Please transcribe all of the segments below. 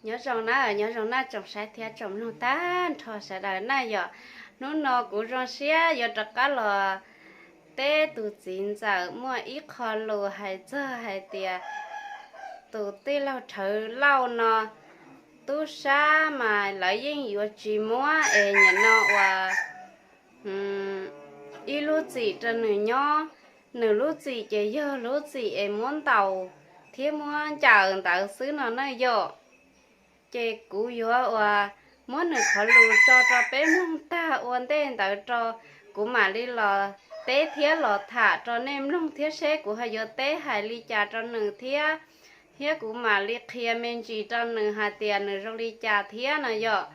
Nyob zoo na, nyob zoo na tsoom saib thiab tsoom mloog tag nrho sawv daws na yom. Hnub no kuv zoo siab yuav rov qab los teb tus txiv ntxawm muaj ib qho lus hais txog hais tias tus tij laug Rhawv Lauj no tub sab mas lawv yeej yuav tsis muab es nim no uas ib lub txim rau nws nyob. Nws lub txim ces yog lub txim es muab ntaus thiab muab ncaws ntawd xwb no na yom. Ces kuv yuav uas muab nws qhov lus tso rau peb mloog tag ua ntej ntawd rau kuv mam li los teb thiab los tham rau nej mloog thiab seb kuv ho yuav teb hais li cas rau nws thiab, thiab kuv mam li qhia me ntsis rau nws hais tias nws zoo li cas thiab no yom.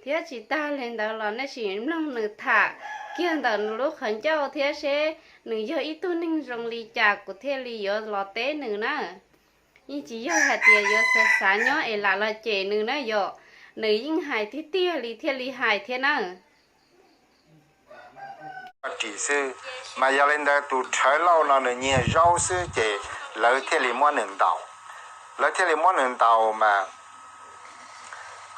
Thiab tsis tag li ntawd los nej sim mloog nws tham kiag ntawm nws lub qhov ncauj thiab seb nws yog ib tug neeg zoo li cas kuv thiaj li yuav los teb nws na. Yeej tsis yog hais tias yuav xav xav nyob es lam los cem nws na yom. Nws yeej hais tiag tiag li thiaj li hais thiab na. Ris xwb, mas yog li ntawd tus Rhawv Lauj no nws nyiag zaub xwb ces lawv thiaj li muab nws ntaus. Lawv thiaj li muab nws ntaus mas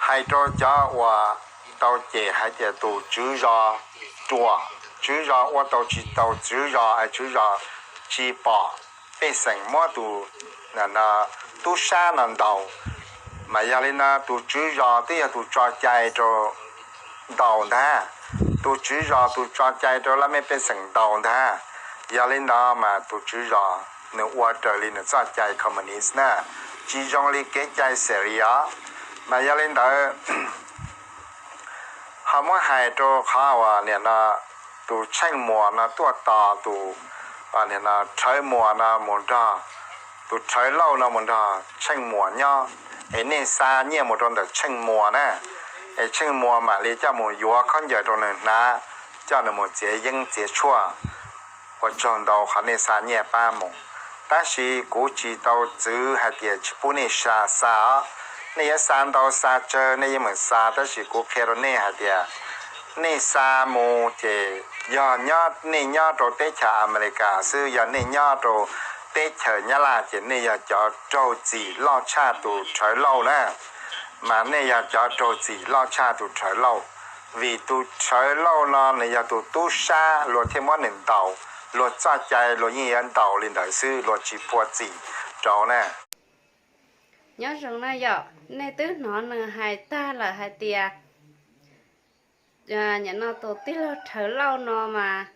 hais rau cov uas tau cem hais tias tus tswv zos ruam, tswv zos ua tau tsis tau tswv zos es tswv zos tsis pom pej xeem muab tus tub sab no ntaus. Mas yog li no tus tswv zos twb yog tus tso cai rau ntaus ntag, tus tswv zos tus tso cai rau laj mej pej xeem ntaus ntag. Yog li ntawd mas tus tswv zos nws ua raws li nws txoj cai communist na, tsis zoo li kev cai xes ris os. Mas yog li ntawd ho muab hais rau qhov uas nim no tus Tsheej Muas no tuaj tos tus Rhawv Muas no mus nrog, tus Rhawv Lauj no mus nrog Tsheej Muas nyob, es nej xa nyiaj mus rau ntawm Tsheej Muas na, es Tsheej Muas mam li coj mus yuav khaub ncaws rau nws hnav, coj nws mus txiav yeeb txiav tshuaj. Ua tsaug ntau qhov nej xa nyiaj pab mus, tab sis kuv tsis tau txwv hais tias tsis pub nej xa xa os. Nej yuav xa ntau xa tsawg nej yeej meem xa, tab sis kuv qhia rau nej hais tias nej xa mus ces yog nyob, nej nyob rau teb chaws Amelikas xwb, yog nej nyob rau teb chaws Nyab Laj ces nej yog cov raug txim loj tshaj tus Rhawv Lauj na. Mas nej yog cov raug txim loj tshaj tus Rhawv Lauj, vim tus Rhawv Lauj no nws yog tus tub sab luag thiaj muab nws ntaus, luag txoj cai luag yeej yuav ntaus li ntawd xwb, luag tsis phua txim rau na. Nyob zoo na yom, nej twb hnov nws hais tag lawm hais tias nim no tus tij laug Rhawv Lauj no mas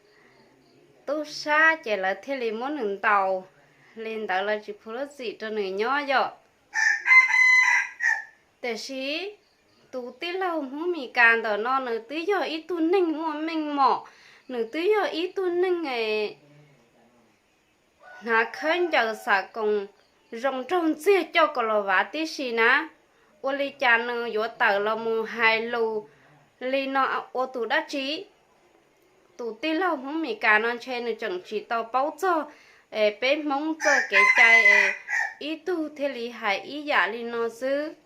tub sab ces lawv thiaj li muab nws ntaus li ntawd, lawv tsis phua lub txim rau nws nyob yom. Tiam sis tus tij laug Hmoob Mes Kas ntawm no nws twb yog ib tug neeg muaj meej mom, nws twb yog ib tug neeg hnav khaub ncaws xam koos zoo nraug ntxiag coj kaus las vav tib si na, ua li cas nws yuav tawm los mus hais lus li no ua tus dab tsi? Tus tij laug Hmoob Mes Kas no ntshe nws tseem tsis tau paub txog peb Hmoob txoj kev cai, ib tug thiaj li hais ib yam li no xwb.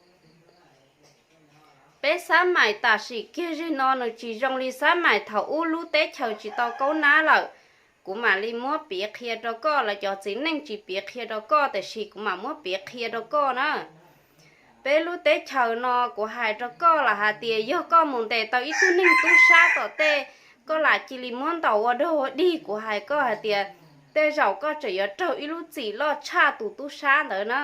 Peb xab maim tam sim kiag zig no nws tsis zoo li xab maim thaum ub lub teb chaws tsis tau kaub nab lawm. Kuv mam li muab piav qhia rau koj, lawv cov txiv neej tsis piav qhia rau koj, tiam sis kuv mam muab piav qhia rau koj na. Peb lub teb chaws no kuv hais rau koj los hais tias yog koj mus ntes tau ib tug neeg tub sab tom tej, koj lam cia li muab ntaus ua dog ua dig, kuv hais koj hais tias tej zaum koj tseem yuav raug ib lub txim loj tshaj tus tub sab ntawd na.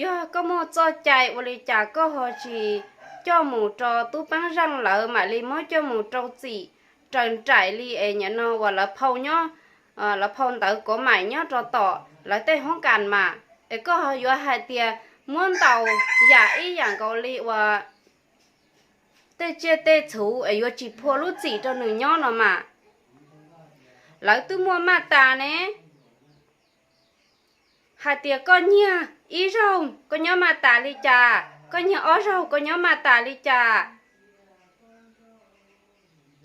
Yog koj muaj txoj cai ua li cas koj ho tsis coj mus rau tub peeb zeej lawv mam li muab coj mus rau txim raws nraim li es nim no uas lawv phau nyob, lawv phau ntawv kov maim nyob rau tom lawv tej hoob kas mas, es koj ho yuav hais tias muab ntaus yam ib yam nkaus li uas tej tsiaj tej txhu es yuav tsis phua lub txim rau nws nyob no mas. Lawv twb muaj maj tas ne, hais tias koj nyiag ib zaug koj nyob maj tas li cas, koj nyiag ob zaug koj nyob maj tas li cas.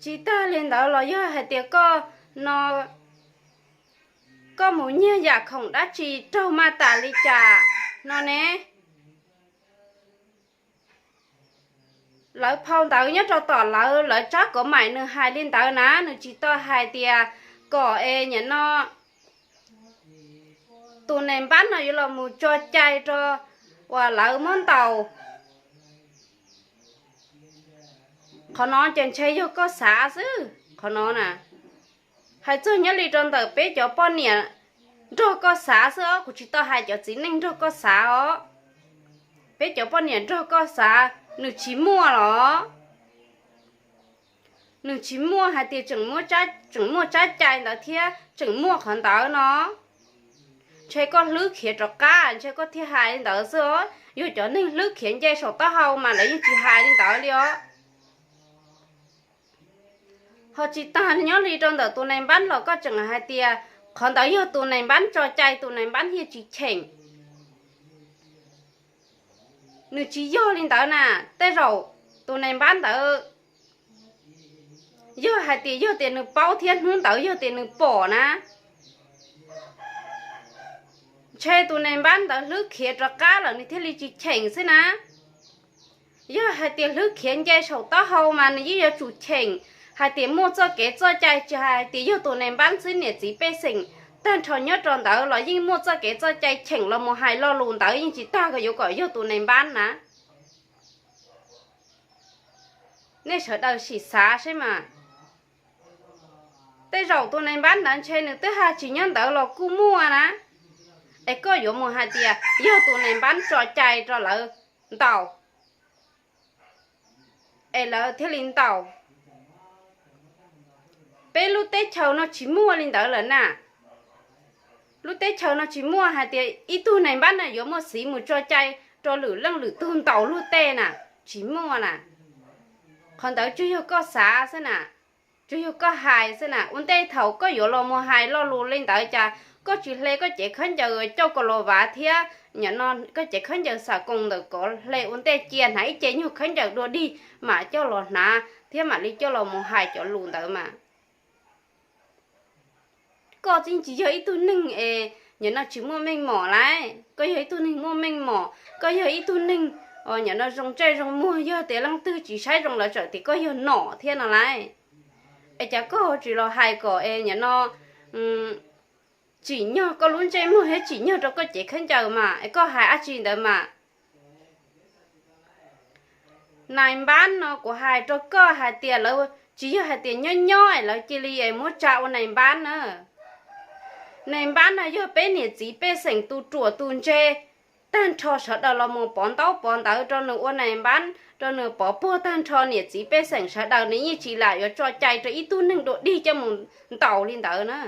Tsis tag li ntawd los yog hais tias koj no, koj mus nyiag yam khoom dab tsi raug maj tas li cas no ne. Lawv phau ntawv nyob rau tom lawv, lawv tsab kov maim nws hais li ntawd na, nws tsis tau hais tias kom es nim no tus neeg npab no yuav los mus tso cai rau uas lawv muab ntaus. Qhov no ces ntshe yog koj xav xwb qhov no na. Hais txog nyob li rau ntawm peb cov poj niam nrog koj xav xwb os, kuv tsis tau hais cov txiv neej nrog koj xav os. Peb cov poj niam nrog koj xav, nws tsis muaj los? Nws tsis muaj hais tias tseem muaj tsab cai ntawd thiab tseem muaj qhov ntawd no. Ntshe koj hlwb khiav rov qab ntshe koj thiaj hais li ntawd xwb os. Yog cov neeg hlwb khiav nce saum taub hau mas lawv yeej tsis hais li ntawd li os. Ho tsis tas nyob li rau ntawm tus nais npab los koj tseem hais tias qhov ntawd yog tus nais npab tso cai, tus nais npab thiaj tsis cheem. Nws tsis yog li ntawd na. Tej zaum tus nais npab ntawd yog hais tias yog tias nws paub thiab hnub ntawd yog tias nws pom na, ntshe tus nais npab ntawd hlwb khiav rov qab lawm nws thiaj li tsis cheem xwb na. Yog hais tias hlwb khiav nce saum taub hau mas nws yeej yuav tsum cheem hais tias muaj txoj kev txoj cai, tsis hais tias yog tus nais npab xwb, niam txiv pej xeem tag nrho nyob rau ntawd los yeej muaj txoj kev txoj cai cheem los mus hais lo lus ntawd, yeej tsis tas kom yuav kom yog tus nais npab na. Nej sawv daws sim xav saib mas, tej zaum tus nais npab ntawd ntshe nws twb haj tsis nyob ntawd los kuj muaj na. Es koj yuav mus hais tias yog tus nais npab tso cai rau lawv ntaus, es lawv thiaj li ntaus. Peb lub teb chaws no tsis muaj li ntawd lawm na. Lub teb chaws no tsis muaj hais tias ib tug nais npab no yuav muaj xiv mus tso cai rau lwm leej lwm tug ntaus luag tej na, tsis muaj na. Qhov ntawd tsuas yog koj xav xwb na, tsuas yog koj hais xwb na. Ua ntej thaum koj yuav los mus hais lo lus li ntawd cas koj tsis hle koj cev khaub ncaws coj kaus las vav thiab, nim no koj cev khaub ncaws xam koos ntawm koj hle ua ntej cia hnav ib ce nyuag khaub ncaws dua dig mam coj los hnav thiab mam li coj los mus hais cov lus ntawd mas. Koj tsis yog ib tug neeg es nim no tsis muaj meej mom lauj, koj yog ib tug neeg muaj meej mom, koj yog ib tug neeg nim no zoo ntsej zoo muag, yog tias leej twg tsis saib zoo lawv tsam tias koj yog nom thiab no lauj. Es cas koj tsis los hais kom es nim no tsim nyog koj lub ntsej muag thiab tsim nyog rau koj cev khaub ncaws mas es koj hais dab tsi ntawd mas. Nais npab no kuv hais rau koj hais tias lawv tsis yog hais tias nyob nyob es lawv cia li es muab tsa ua nais npab na. Nais npab no yog peb niam txiv pej xeem tus ruam tus ntse tag nrho sawv daws los mus pov ntaub pov ntawv rau nws ua nais npab, rau nws pov puag tag nrho niam txiv pej xeem sawv daws, nws yeej tsis lam yuav tso cai rau ib tug neeg dua dig coj mus ntaus li ntawd na.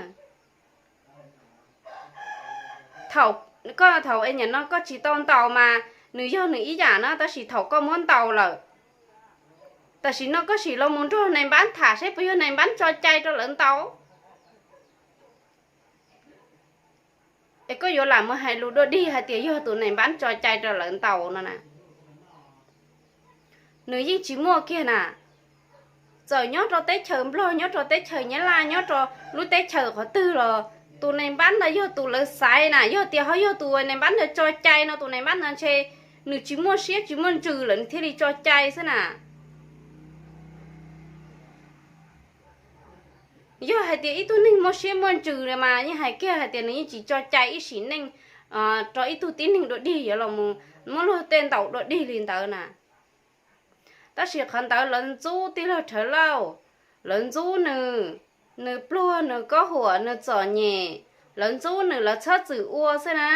Thaum koj, thaum es nim no koj tsis tau ntaus mas nws yog nws ib yam na, tab sis thaum koj muab ntaus lawm, tam sim no koj sim los mus nrog nais npab tham saib puas yog nais npab tso cai rau lawv ntaus. Es koj yuav lam mus hais lus dua dig hais tias yog tus nais npab tso cai rau lawv ntaus no na. Nws yeej tsis muaj kiag na. Txawm nyob rau teb chaws Nplog, nyob rau teb chaws Nyab Laj, nyob rau lub teb chaws qhov twg los tus nais npab ntawd yog tus lawv xaiv na. Yog tias ho yog tus nais npab ntawd tso cai no, tus nais npab ntawd ntshe nws tsis muaj siab tsis muaj ntsws lawm nws thiaj li tso cai xwb na. Yog hais tias ib tug neeg muaj siab muaj ntsws mas yeej hais kiag hais tias nws yeej tsis tso cai ib sim neej rau ib tug tib neeg dua dig yuav los muab luag tej ntaus dua dig li ntawd na. Tab sis qhov ntawd lawv ntxub tij laug Rhawv Lauj, lawv ntxub nws, nws pluag nws kob huam nws txom nyem, lawv ntxub nws lawv txhob txwm ua xwb na.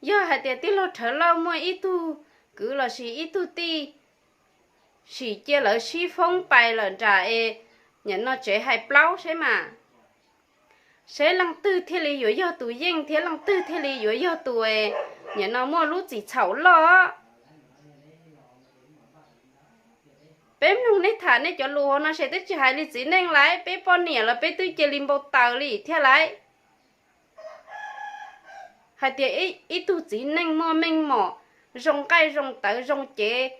Yog hais tias tij laug Rhawv Lauj muaj ib tug kwv lossis ib tug tij, sim cia lawv sib foob pais lawm nram es nim no tsev hais plaub saib mas, saib leej twg thiaj li yuav yog tus yeej thiab leej twg thiaj li yuav yog tus nim no muaj lub txim txhaum loj. Peb mloog nej tham nej cov lus no ces twb tsis hais li txiv neej lauj, peb poj niam los peb twb cia li npau taws li thiab lauj. Hais tias ib tug txiv neej muaj meej mom, zoo nqaij zoo tawv zoo cev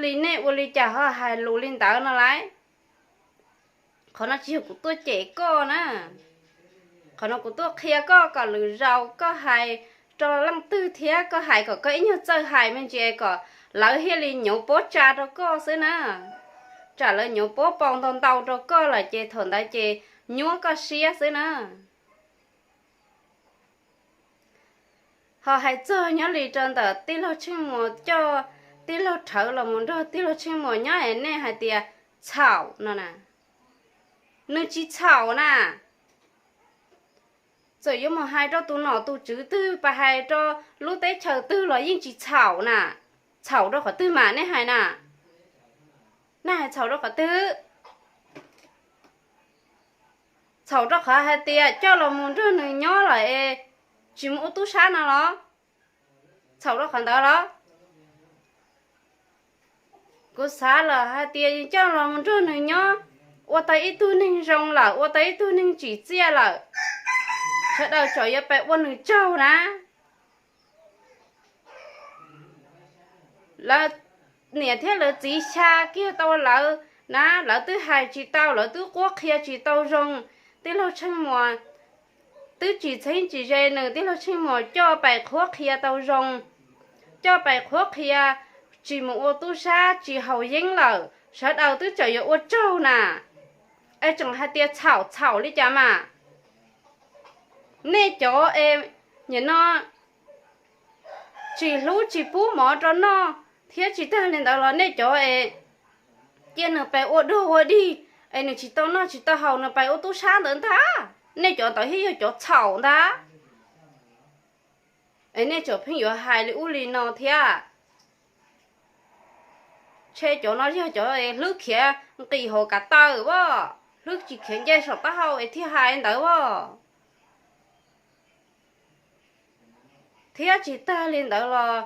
li nej ua li cas ho hais lus li ntawd no lauj? Qhov no tsis yog kuv tuaj cem koj na, qhov no kuv tuaj qhia koj kom lwm zaus koj hais rau leej twg thiab koj hais kom koj ib nyuag txawj hais me ntsis kom lawv thiaj li nyuav pob tsa rau koj xwb na. Tsam lawv nyuav pob pau ntau ntau rau koj lawm ces thaum ntawd ces nyuab koj siab xwb na. Ho hais txog nyob li rau ntawm tij laug Tsheej Muas coj tij laug Rhawv los mus nrog tij laug Tsheej Muas nyob es nej hais tias txhaum no na, nws tsis txhaum na. Txawm yuav mus hais rau tus nom tus tswv twg, pas hais rau lub teb chaws twg los yeej tsis txhaum na. Txhaum rau qhov twg mas nej hais na? Nej hais txhaum rau qhov twg? Txhaum rau qhov hais tias coj los mus nrog nws nyob lawm es tsis mus ua tub sab no los? Txhaum rau qhov ntawd los? Kuv xav los hais tias coj los mus nrog nws nyob, ua tau ib tug neeg zoo lawm, ua tau ib tug neeg tsim txiaj lawm, sawv daws tseem yuav pes ua nws tsaug na. Lawv niam thiab lawv txiv xya kiag tau lawv na, lawv twb hais tsis tau, lawv twb qhuab qhia tsis tau zoo. Tij laug Tsheej Muas twb tsis txheeb tsis ze nws, tij laug Tsheej Muas coj pes qhuab qhia tau zoo, coj pes qhuab qhia tsis mus ua tub sab tsis haus yeeb lawm, sawv daws twb tseem yuav ua tsaug na. Es tseem hais tias txhaum txhaum li cas mas? Nej cov es nim no tsis hlub tsis pub mov rau noj thiab tsis tag li ntawd los nej cov es cia nws pes ua dog ua dig, es nws tsis tau noj tsis tau haus nws pes ua tub sab ntawd ntag. Nej cov ntawd thiaj yog cov txhaum ntag. Es nej tseem pheej yuav hais li ub li no thiab. Ntshe cov no yog cov hlwb khiav nqis hauv kav taw as, hlwb tsis khiav nce saum taub hau es thiaj hais ntawd as. Thiab tsis tag li ntawd los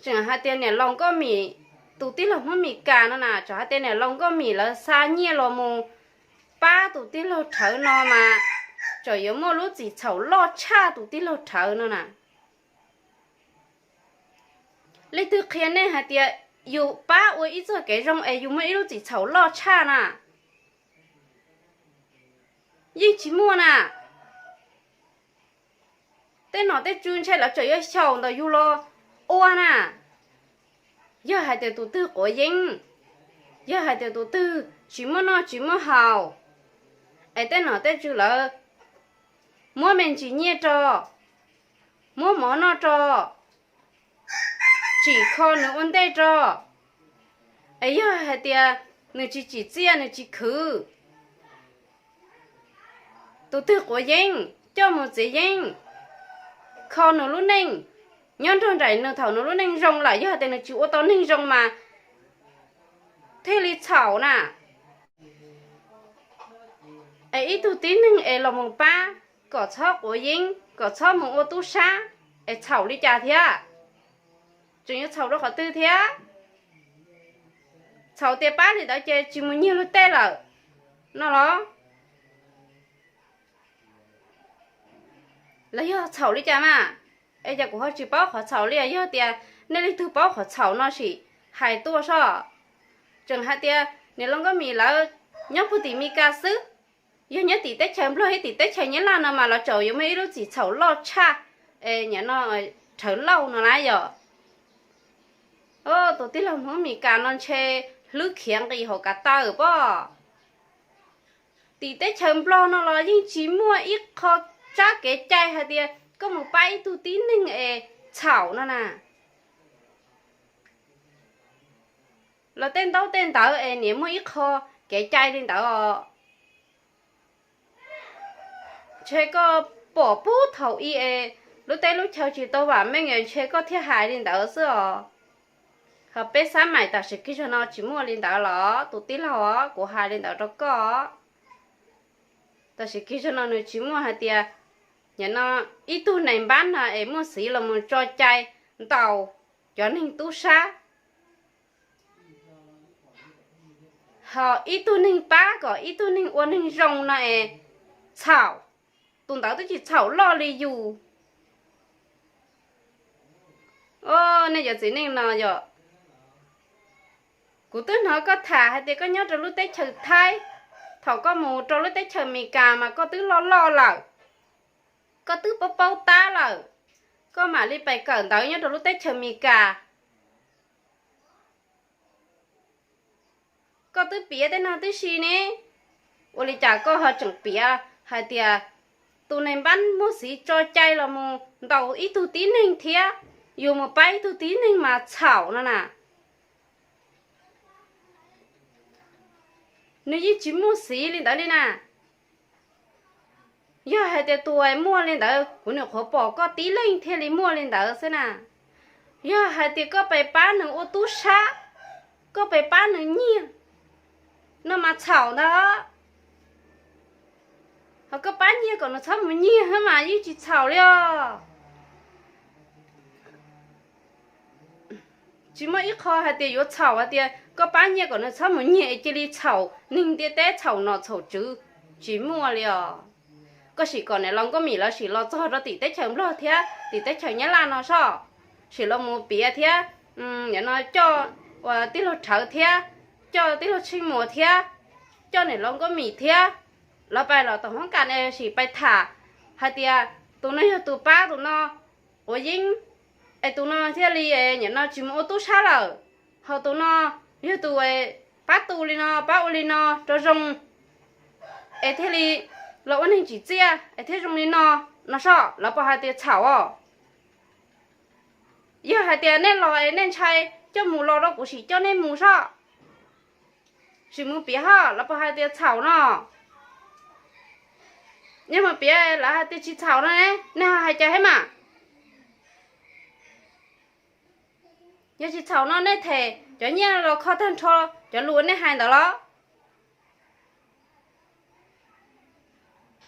tseem hais tias niam laus Nkauj Mim, tus tij laug Hmoob Mes Kas no na, tseem hais tias niam laus Nkauj Mim lawv xa nyiaj los mus pab tus tij laug Rhawv no mas tseem yuav muaj lub txim txhaum loj tshaj tus tij laug Rhawv no na. Leej twg qhia nej hais tias yus pab ua ib txoj kev zoo es yus muaj ib lub txim txhaum loj tshaj na? Yeej tsis muaj na. Tej nom tej tswv ntshe lawv tseem yuav xyaum ntawm yus los ua na. Yog hais tias tus twg quav yeeb, yog hais tias tus twg tsis muaj noj tsis muaj haus, es tej nom tej tswv lawv muab me ntsis nyiaj rau, muab mov noj rau, tsim kho nws ua ntej rau, es yog hais tias nws tsis tsim txiaj nws tsis khwv, tus twg quav yeeb coj mus txiav yeeb, kho nws lub neej, nyob nrog nraim nws thaum nws lub neej zoo lawm, yog hais tias nws tsis ua tau neeg zoo mas thiaj li txhaum na. Es ib tug tib neeg es los mus pab kom txhob quav yeeb kom txhob mus ua tub sab, es txhaum li cas thiab? Tseem yuav txhaum rau qhov twg thiab? Txhaum tias pab li ntawd ces tsis mus nyiag luag tej lawm no los? Los yog txhaum li cas mas? Es cas kuv ho tsis paub qhov txhaum li, yog tias nej leej twg paub qhov txhaum no sim hais tuaj soj. Tseem hais tias niam laus Nkauj Mim lawv nyob puag tim Mes Kas xwb, yog nyob tim teb chaws Nplog thiab tim teb chaws Nyab Laj no mas los tseem yuav muaj ib lub txim txhaum loj tshaj, es nim no Rhawv Lauj no na yog. Tus tij laug Hmoob Mes Kas no ntshe hlwb khiav nqis hauv kav taw pob. Tim teb chaws Nplog no los yeej tsis muaj ib qho tsab kev cai hais tias koj mus pab ib tug tib neeg es txhaum no na. Los tej ntaub tej ntawv es niam muaj ib qho kev cai li ntawd os. Ntshe koj pom puag thaum ub es lub teb lub chaw tsis tau vam meej es ntshe koj thiaj hais li ntawd xwb os. Ho peb xab maim tam sim kiag zaum no tsis muaj li ntawd los tus tij laug os, kuv hais li ntawd rau koj. Tam sim kiag zaum no nws tsis muaj hais tias nim no ib tug neeg npab no es muaj xiv los mus tso cai ntaus cov neeg tub sab. Ho ib tug neeg pab kom ib tug neeg ua neeg zoo no es txhaum, tus ntawd twb tsis txhaum loj li yus. Nej cov txiv neej no yog, kuv twb hnov koj tham hais tias koj nyob rau lub teb chaws Thaib, thaum koj mus rau lub teb chaws Amelikas mas koj twb loj loj lawm, koj twb paub paub tab lawm, koj mam li pes kawm ntawv nyob rau lub teb chaws Amelikas. Koj twb piav tej no tib si ne, ua li cas koj ho tseem piav hais tias tus neeg npab muaj xiv tso cai los mus ntaus ib tug tib neeg thiab, yuav mus pab ib tug tib neeg mas txhaum no na. Nws yeej tsis muaj xiv li ntawd li na. Yog hais tias tus muaj li ntawd, kuv nyuam qhuav pom koj tib leeg thiaj li muaj li ntawd xwb na. Yog hais tias koj pes pab nws ua tub sab, koj pes pab nws nyiag no mas txhaum ntag. Ho koj pab nyiaj kom nws txhob mus nyiag mas yeej tsis txhaum li os. Tsis muaj ib qho hais tias yuav txhaum hais tias koj pab nyiaj kom nws txhob mus nyiag es cia li txhaum neeg ntiaj teb, txhaum nom txhaum tswv, tsis muaj li os. Koj sim kom niam laus Nkauj Mim lawv sim los txog rau tim teb chaws Nplog thiab tim teb chaws Nyab Laj no soj, sim los mus piav thiab, no coj tij laug Rhawv thiab, coj tij laug Tsheej Muas thiab, coj niam laus Nkauj Mim thiab, lawv pais los tom hoob kas sim pais tham hais tias tus no yog tus pab tus no ua yeeb, es tus no thiaj li nim no tsis mus ua tub sab lawm, ho tus no yog tus pab tu li no, pab ua li no rau zoo, es thiaj li los ua neeg tsim txiaj es thiaj zoo li no, no soj, lawv puas hais tias txhaum os? Yog hais tias nej los es nej ntshai coj mus los rau kuv sim coj nej mus soj, sim mus piav hos, lawv puas hais tias txhaum no? Yog mus piav lawv hais tias tsis txhaum no ne, nej ho hais cas thiab mas? Yog tsis txhaum no nej them cov nyiaj los kho tag nrho cov lus nej hais ntawd los?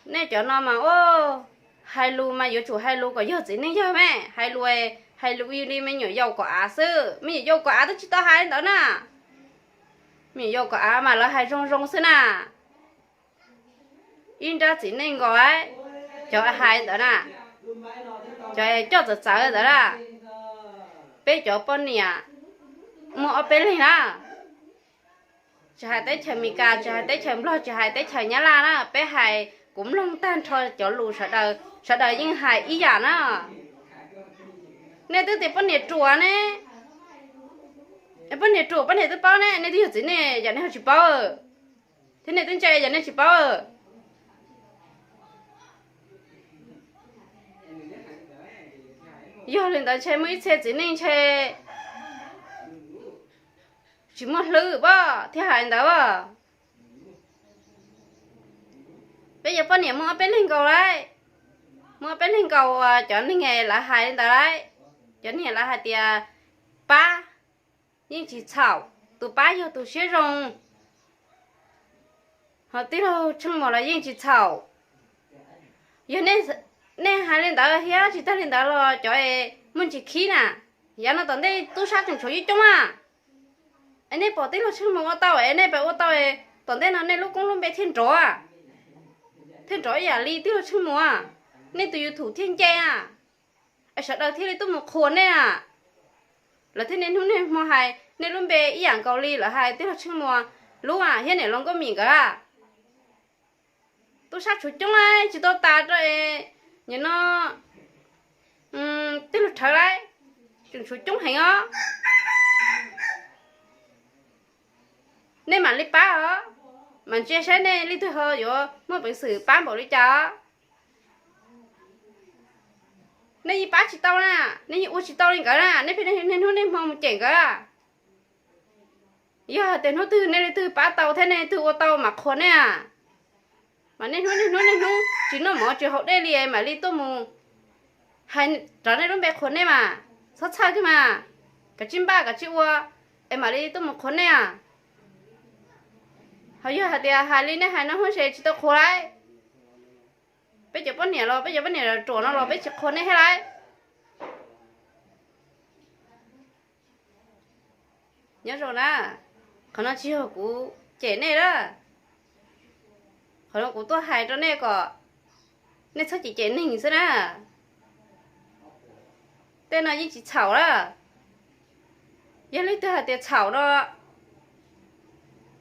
Nej cov no mas ua, hais lus mas yuav tsum hais lus kom yog txiv neej yawg me, hais lus, hais lus li me nyuam yaus kom av xwb, me nyuam yaus kom av twb tsis tau hais ntawd na. Me nyuam yaus kom av mas lawv hais zoo zoo xwb na. Ib nrab txiv neej nkaus, cov hais ntawd na, cov coj txawv txawv ntawd na, peb cov poj niam muaj ob peb leeg na, tsis hais teb chaws Amelikas, tsis hais teb chaws Nplog, tsis hais teb chaws Nyab Laj na, peb hais kuv mloog tag nrho cov lus sawv daws, sawv daws yeej hais ib yam na. Nej twb tias poj niam ruam ne, poj niam ruam poj niam twb paub ne, nej twb yog txiv neej yam nej ho tsis paub, thiab nej twb ntse yam nej tsis paub. Yog li ntawd ntshe muaj ib txhia txiv neej ntshe tsis muaj hlwb pab thiaj hais ntawd. Peb cov poj niam muaj ob peb leeg nkaus lauj, muaj ob peb leeg nkaus cov neeg lawv hais li ntawd lauj, cov neeg lawv hais tias pab yeej tsis txhaum, tus pab yog tus siab zoo, ho tij laug Tsheej Muas los yeej tsis txhaum. Yog nej hais li ntawd thiab tsis tag li ntawd los cov muaj ntsis khib na, yav no tom ntej tub sab tseem tshuav coob coob a. Es nej pom tij laug Tsheej Muas ua tau es nej pab ua tau, tom ntej no nej lub koob lub npe thiaj nrov, thiaj nrov ib yam li tij laug Tsheej Muas, nej tus YouTube thiaj nce a, es sawv daws thiaj li tuaj mus qhuas nej a. Lawv thiaj niaj hnub niaj hmo hais nej lub npe ib yam nkaus li lawv hais tij laug Tsheej Muas lub a thiab niam laus Nkauj Mim nkawd a. Tub sab tshuav coob tsis tau tas rau es nim no tij laug Rhawv lauj, tseem tshuav coob heev os. Nej mam li pab os, mam ntsia saib nej leej twg ho yuav muaj peev xwm pab npaum li cas os. Nej yeej pab tsis tau na, nej yeej ua tsis tau li nkawd na, nej pheej niaj hnub niaj hmo mus cem nkawd. Yog hais tias hnub twg nej leej twg pab tau thiab nej leej twg ua tau mam qhuas nej a. Mas niaj hnub niaj hnub niaj hnub tsis noj mov tsis haus dej li es mam li tuaj mus hais rov nej lub npe qhuas nej mas, txhob txhawj kiag mas, kav tsij npaj kav tsij ua es mam li tuaj mus qhuas nej a. Ho yog hais tias hais li nej hais no hub ces tsis tau qhuas lauj. Peb cov poj niam los peb cov poj niam ruam no los peb tsis qhuas nej thiab lauj. Nyob zoo na, qhov no tsis yog kuv cem nej na, qhov no kuv tuaj hais rau nej kom nej txhob cem cem neeg xwb na. Tej no yeej tsis txhaum na. Yog leej twg hais tias txhaum no,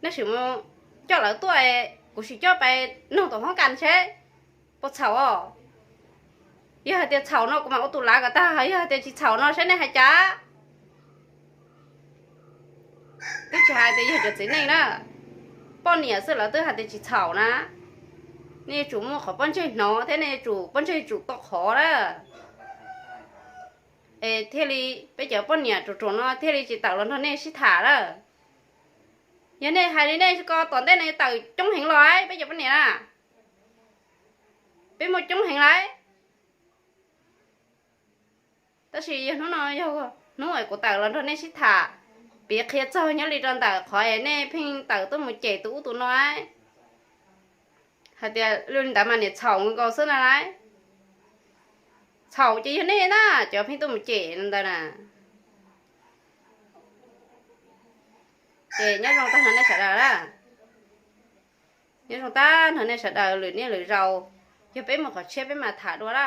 nej sim mus coj lawv tuaj, kuv sim coj pais noog tom hoob kas seb puas txhaum os. Yog hais tias txhaum no kuv mam ua tus lav kom tag, yog hais tias tsis txhaum no saib nej hais cas. Twb tsis hais tias yog cov txiv neej na, poj niam xwb lawv twb hais tias tsis txhaum na. Nej yuav tsum muaj qhov pob ntseg hnov thiab nej yuav tsum pob ntseg tsum tau qhov lawm, es thiaj li peb cov poj niam ruam ruam no thiaj li tsis tawm los nrog nej sib tham lawm. Yog nej hais li nej ko tom ntej no tawm coob heev los peb cov poj niam na, peb muaj coob heev lawm. Tab sis yog hnub no yog hnub es kuv tawm los nrog nej sib tham, piav qhia txog nyob li rau ntawm qhov es nej pheej tawm tuaj mus cem tus ub tus no, hais tias li ntawd mas niam txhaum nkaus xwb na lauj. Txhaum ces yog nej na cov pheej tuaj mus cem ntawd na. Ces nyob zoo tag nrho nej sawv daws na. Nyob zoo tag nrho nej sawv daws lwm niaj lwm zaus, yog peb muaj qhov tshiab peb mam tham dua na.